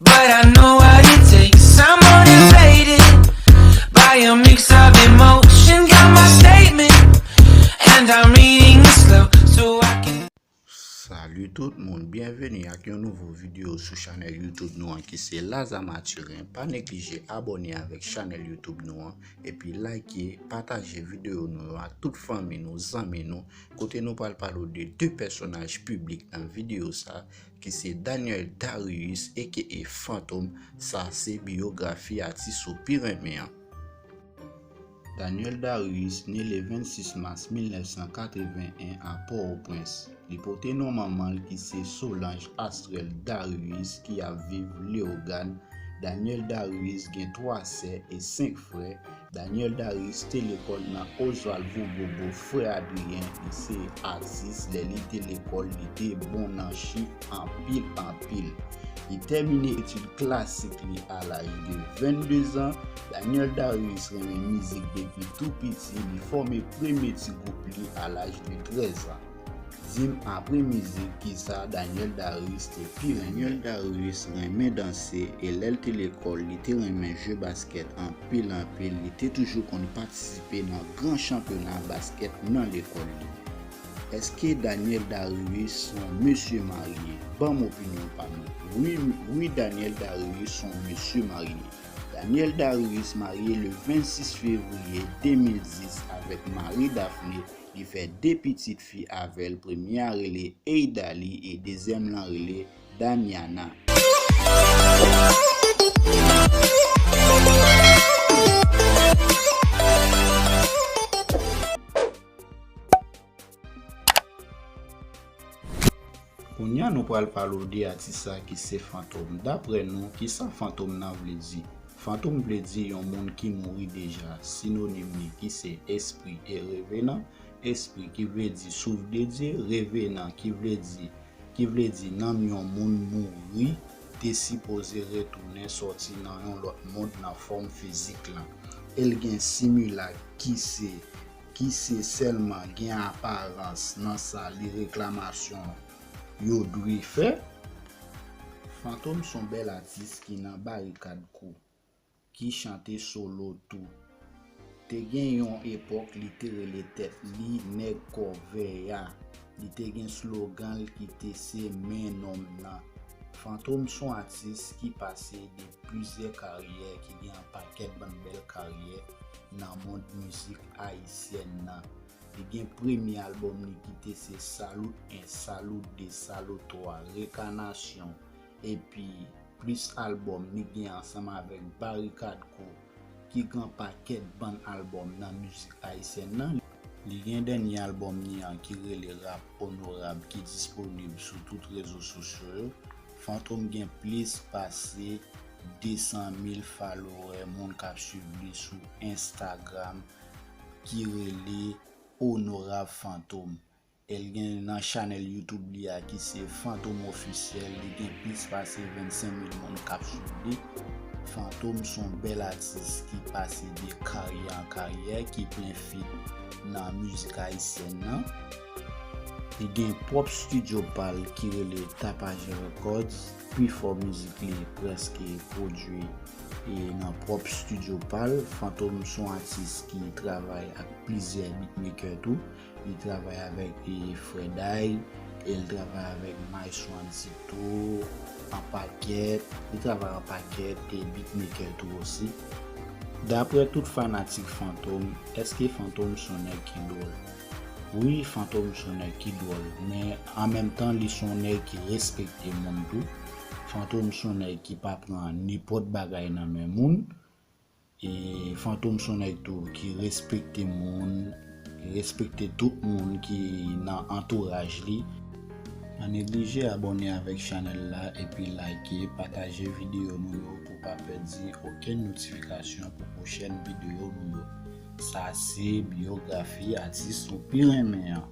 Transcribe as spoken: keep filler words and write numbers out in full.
But I know what it takes. I'm motivated by a mix of emotion. Got my statement, and I'm reading it slow so I can. Salut tout moun, byenveni ak yon nouvo videyo sou chanèl YouTube nou an ki se Laza Mathurin. Pa neglije abòne avèk chanèl YouTube nou an, epi like, pataje videyo nou yo ak tout fanmi nou, zanmi nou, kote nou pral pale w de de pèsonaj piblik nan videyo sa, ki se Daniel Darius, aka Fantom. Sa se biyografi atis ou pi renmen an. Daniel Darius ne le vennsis mas mil nèf san katreven en a Pòtoprens. Li pote non manman l ki se Solange Astrel Darius ki ap viv Leyogàn. Daniel Darius gen twa sè e senk frè. Daniel Darius te lekòl nan Oswald Voubobo, frè Adrien, li se atis. Lè li te lekòl, li te bon nan chif anpil, anpil. Li tèmine etid klasik li a laj de vennde zan. Daniel Darius renmen mizik depi tou piti, li fòme premye ti gwoup li a laj de trèz an. Di m, apre mizik, kisa Daniel Darius te pi renmen? Daniel Darius renmen danse, e lè l te lekòl, li te renmen jwe baskèt anpil, anpil. Li te toujou konn patisipe nan gran chanpyona baskèt nan lekòl li. Èske Daniel Darius se yon mesye marye? Ban m opinyon pa m. Wi, wi, Daniel Darius se yon mesye marye. Daniel Darius marye le vennsis fevriye de mil dis avèk Marie Daphné. Li fè de pitit fi avè l, premye a rele Eidali e dezyèm lan rele Damiana. Kounye a nou pral pale w de atis sa ki se Fantom. Daprè nou, kisa Fantom nan vle di? Fantom vle di yon moun ki mouri deja, sinonim li ki se espri e revenan. Espri ki vle di souffle de Dieu, revenan ki vle di, ki vle di nanm yon moun mouri te sipoze retounen sòti nan yon lòt mond nan fòm fizik lan. E l gen similak ki se, ki se sèlman gen aparans nan sa li reklamasyon yo dwe fè. Fantom se yon bèl atis ki nan barikad kou, ki chante solo tou. Te gen yon epòk li te rele tèt li Nèg Kò Vè a. Li te gen slogan l ki te se Men nonm nan. Fantom se yon atis ki pase de plizyè karyè, ki gen yon pakèt bann bèl karyè nan mond mizik ayisyèn nan. Li gen premye albòm li ki te se Salut un, Salut deux, Salut trois, Rekanasyon, epi plis albòm li gen ansanm avèk Barikad Kou, ki gen pakèt bann albòm nan mizik ayisyèn nan. Li gen dènye albòm li an ki rele Rap Onorab ki disponib sou tout rezo sosyo yo. Fantom gen plis pase de san mil followè, moun k ap swiv li sou Instagram, ki rele Onorab Fantom. E l gen nan chanèl YouTube li a ki se Fantom Ofisyèl, li gen plis pase vennsenk mil moun k ap swiv li. Fantom se yon bèl atis ki pase de karyè an karyè, ki plen feat nan mizik ayisyèn nan. Li gen pwòp estidyo pa l ki rele Tapage Records. Pifò mizik li prèske pwodui e nan pwòp estidyo pa l. Fantom se yon atis ki travay ak plizyè beatmaker tou. Li travay avèk, e, Freday, e l travay avèk Maestro Anzito, an pakèt, li travay an pakèt, e, beatmaker tou osi. Daprè tout fanatik Fantom, èske Fantom se yon nèg ki dwòl? Wi, Fantom se yon nèg ki dwòl, men an menm tan, li se yon nèg ki respekte moun tou. Fantom se yon nèg ki pa pran nenpòt bagay nan men moun. E Fantom se yon nèg tou ki respekte moun, respekte tout moun ki nan antouraj li. Pa neglije abòne avèk chanèl la epi like, pataje videyo nou yo pou pa pèdi okenn notifikasyon pou pwochèn videyo nou yo. Sa se biyografi atis nou pi renmen an.